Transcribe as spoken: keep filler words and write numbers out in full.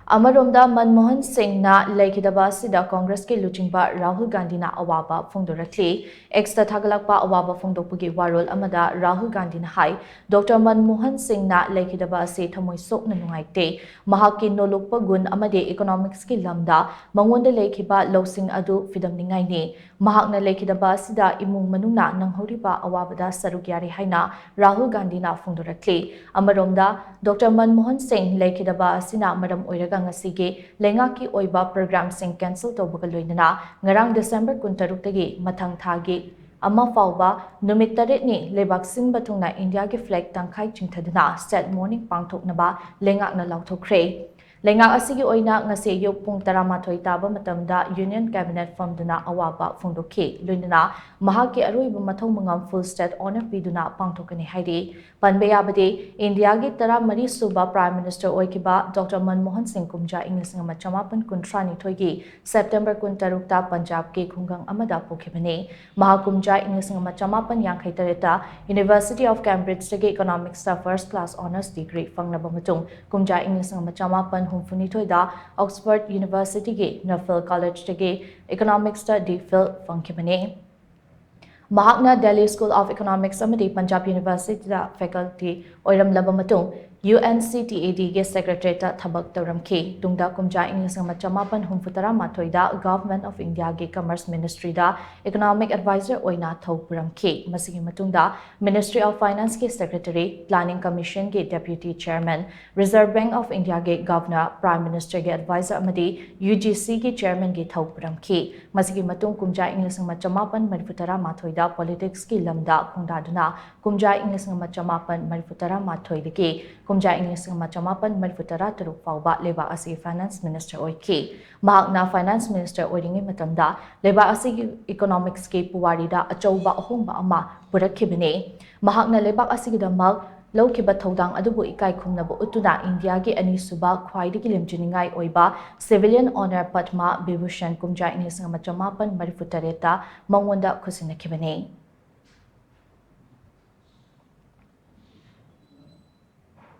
ꯑꯃꯔꯣꯝꯗ, ꯃꯟꯃꯣꯍꯟ ꯁꯤꯡꯅ ꯂꯩꯈꯤꯗꯕ ꯑꯁꯤꯗ ꯀꯣꯡꯒ꯭ꯔꯦꯁꯀꯤ ꯂꯨꯆꯤꯡꯕ ꯔꯥꯍꯨꯜ ꯒꯥꯟꯙꯤꯅ ꯑꯋꯥꯕ ꯐꯣꯡꯗꯣꯔꯛꯂꯤ꯫ X ꯇ ꯊꯥꯒꯠꯂꯛꯄ ꯑꯋꯥꯕ ꯐꯣꯡꯗꯣꯛꯄꯒꯤ ꯋꯥꯔꯣꯜ ꯑꯃꯗ ꯔꯥꯍꯨꯜ ꯒꯥꯟꯙꯤꯅ ꯍꯥꯏ, ꯗꯣꯛꯇꯔ ꯃꯟꯃꯣꯍꯟ ꯁꯤꯡꯅ ꯂꯩꯈꯤꯗꯕ ꯑꯁꯤ ꯊꯃꯣꯏ ꯁꯣꯛꯅ ꯅꯨꯡꯉꯥꯏꯇꯦ꯫ ꯃꯍꯥꯛꯀꯤ ꯅꯣꯂꯨꯛꯄ ꯒꯨꯟ ꯑꯃꯗꯤ economics ꯀꯤ ꯂꯝꯗ ꯃꯉꯣꯟꯗ ꯂꯩꯈꯤꯕ ꯂꯧꯁꯤꯡ ꯑꯗꯨ ꯐꯤꯗꯝꯅꯤꯡꯉꯥꯏꯅꯤ꯫ ꯃꯍꯥꯛꯅ ꯂꯩꯈꯤꯗꯕ ꯑꯁꯤꯗ ꯏꯃꯨꯡ ꯃꯅꯨꯡꯅ ꯅꯪꯍꯧꯔꯤꯕ ꯑꯋꯥꯕꯗ ꯁꯔꯨꯛ ꯌꯥꯔꯤ ꯍꯥꯏꯅ ꯔꯥꯍꯨꯜ ꯒꯥꯟꯙꯤꯅ ꯐꯣꯡꯗꯣꯔꯛꯂꯤ꯫ ꯑꯃꯔꯣꯝꯗ, ꯗꯣꯛꯇꯔ ꯃꯟꯃꯣꯍꯟ ꯁꯤꯡ ꯂꯩꯈꯤꯗꯕ ꯑꯁꯤꯅ ꯃꯔꯝ ꯑꯣꯏꯔꯒ ꯉꯁꯤꯒꯤ ꯂꯩꯉꯥꯛꯀꯤ ꯑꯣꯏꯕ programꯁꯤꯡ cancel ꯇꯧꯕꯒ ꯂꯣꯏꯅꯅ ꯉꯔꯥꯡ December ꯀꯨꯟꯇꯔꯨꯛꯇꯒꯤ ꯃꯊꯪ ꯊꯥꯒꯤ ꯑꯃ ꯐꯥꯎꯕ ꯅꯨꯃꯤꯠ ꯇꯔꯦꯠꯅꯤ ꯂꯩꯕꯥꯛ ꯁꯤꯟꯕ ꯊꯨꯡꯅ ꯏꯟꯗꯤꯌꯥꯒꯤ flag ꯇꯪꯈꯥꯏ ꯆꯤꯡꯊꯗꯨꯅ state mourning ꯄꯥꯡꯊꯣꯛꯅꯕ ꯂꯩꯉꯥꯛꯅ ꯂꯥꯎꯊꯣꯛꯈ꯭ꯔꯦ꯫ ꯂꯩꯉꯥꯛ ꯑꯁꯤꯒꯤ ꯑꯣꯏꯅ ꯉꯁꯤ ꯑꯌꯨꯛ ꯄꯨꯡ ꯇꯔꯥꯃꯥꯊꯣꯏ ꯇꯥꯕ ꯃꯇꯝꯗ Union Cabinet ꯐꯝꯗꯨꯅ ꯑꯋꯥꯕ ꯐꯣꯡꯗꯣꯛꯈꯤ꯫ ꯂꯣꯏꯅꯅ ꯃꯍꯥꯛꯀꯤ ꯑꯔꯣꯏꯕ ꯃꯊꯧ ꯃꯉꯝ full state honour ꯄꯤꯗꯨꯅ ꯄꯥꯡꯊꯣꯛꯀꯅꯤ ꯍꯥꯏꯔꯤ꯫ ꯄꯟꯕ ꯌꯥꯕꯗꯤ, ꯏꯟꯗꯤꯌꯥꯒꯤ ꯇꯔꯥꯃꯔꯤ ꯁꯨꯕ Prime Minister ꯑꯣꯏꯈꯤꯕ ꯗꯣꯛꯇꯔ ꯃꯟꯃꯣꯍꯟ ꯁꯤꯡ ꯀꯨꯝꯖꯥ ꯏꯪ ꯂꯤꯁꯤꯡ ꯑꯃ ꯆꯃꯥꯄꯟ ꯀꯨꯟꯊ꯭ꯔꯥ ꯅꯤꯊꯣꯏꯒꯤ September ꯀꯨꯟꯇꯔꯨꯛꯇ ꯄꯟꯖꯥꯕꯀꯤ ꯈꯨꯡꯒꯪ ꯑꯃꯗ ꯄꯣꯛꯈꯤꯕꯅꯤ꯫ ꯃꯍꯥꯛ ꯀꯨꯝꯖꯥ ꯏꯪ ꯂꯤꯁꯤꯡ ꯑꯃ ꯆꯃꯥꯄꯟ ꯌꯥꯡꯈꯩ ꯇꯔꯦꯠꯇ University of Cambridgeꯇꯒꯤ economicsꯇ first class honours degree ꯐꯪꯂꯕ ꯃꯇꯨꯡ, ꯀꯨꯝꯖꯥ ꯏꯪ ꯂꯤꯁꯤꯡ ꯑꯃ ꯆꯃꯥꯄꯟ ꯍꯨꯝꯐꯨ ꯅꯤꯊꯣꯏꯗ Oxford Universityꯒꯤ Nuffield Collegeꯇꯒꯤ economicsꯇ D.Phil ꯐꯪꯈꯤꯕꯅꯤ꯫ ꯃꯍꯥꯛꯅ Delhi School of Economics ꯑꯃꯗꯤ Punjab Universityꯗ faculty ꯑꯣꯏꯔꯝꯂꯕ ꯃꯇꯨꯡ, UNCTADꯒꯤ Secretariatꯇ ꯊꯕꯛ ꯇꯧꯔꯝꯈꯤ꯫ ꯇꯨꯡꯗ ꯀꯨꯝꯖꯥ ꯏꯪ ꯂꯤꯁꯤꯡ ꯑꯃ ꯆꯃꯥꯄꯟ ꯍꯨꯝꯐꯨ ꯇꯔꯥ ꯃꯥꯊꯣꯏꯗ Government of Indiaꯒꯤ Commerce Ministryꯗ economic advisor ꯑꯣꯏꯅ ꯊꯧ ꯄꯨꯔꯝꯈꯤ꯫ ꯃꯁꯤꯒꯤ ꯃꯇꯨꯡꯗ Ministry of Financeꯀꯤ Secretary, Planning Commissionꯒꯤ Deputy Chairman, Reserve Bank of Indiaꯒꯤ Governor, Prime Ministerꯒꯤ advisor ꯑꯃꯗꯤ UGCꯒꯤ Chairmanꯒꯤ ꯊꯧ ꯄꯨꯔꯝꯈꯤ꯫ ꯃꯁꯤꯒꯤ ꯃꯇꯨꯡ ꯀꯨꯝꯖꯥ ꯏꯪ ꯂꯤꯁꯤꯡ ꯑꯃ ꯆꯃꯥꯄꯟ ꯃꯔꯤꯐꯨ ꯇꯔꯥ ꯃꯥꯊꯣꯏꯗ politicsꯀꯤ ꯂꯝꯗ ꯈꯣꯡꯗꯥꯗꯨꯅ ꯀꯨꯝꯖꯥ ꯏꯪ ꯂꯤꯁꯤꯡ ꯑꯃ ꯆꯃꯥꯄꯟ ꯃꯔꯤꯐꯨ ꯇꯔꯥ ꯃꯥꯊꯣꯏꯗꯒꯤ ꯀꯨꯝꯖꯥ ꯏꯪ ꯂꯤꯁꯤꯡ ꯑꯃ ꯆꯃꯥꯄꯟ ꯃꯔꯤꯐꯨ ꯇꯔꯥ ꯇꯔꯨꯛ ꯐꯥꯎꯕ ꯂꯩꯕꯥꯛ ꯑꯁꯤꯒꯤ Finance Minister ꯑꯣꯏꯈꯤ꯫ ꯃꯍꯥꯛꯅ Finance Minister ꯑꯣꯏꯔꯤꯉꯩ ꯃꯇꯝꯗ ꯂꯩꯕꯥꯛ ꯑꯁꯤꯒꯤ economicsꯀꯤ ꯄꯨꯋꯥꯔꯤꯗ ꯑꯆꯧꯕ ꯑꯍꯣꯡꯕ ꯑꯃ ꯄꯨꯔꯛꯈꯤꯕꯅꯤ꯫ ꯃꯍꯥꯛꯅ ꯂꯩꯕꯥꯛ ꯑꯁꯤꯒꯤꯗꯃꯛ ꯂꯧꯈꯤꯕ ꯊꯧꯗꯥꯡ ꯑꯗꯨꯕꯨ ꯏꯀꯥꯏ ꯈꯨꯝꯅꯕ ꯎꯠꯇꯨꯅ ꯏꯟꯗꯤꯌꯥꯒꯤ ꯑꯅꯤꯁꯨꯕ ꯈ꯭ꯋꯥꯏꯗꯒꯤ ꯂꯦꯝꯖꯅꯤꯡꯉꯥꯏ ꯑꯣꯏꯕ Civilian Honour Padma Vibhushan ꯀꯨꯝꯖꯥ ꯏꯪ ꯂꯤꯁꯤꯡ ꯑꯃ ꯆꯃꯥꯄꯟ ꯃꯔꯤꯐꯨ ꯇꯔꯦꯠꯇ ꯃꯉꯣꯟꯗ ꯈꯨꯠꯁꯤꯟꯅꯈꯤꯕꯅꯤ꯫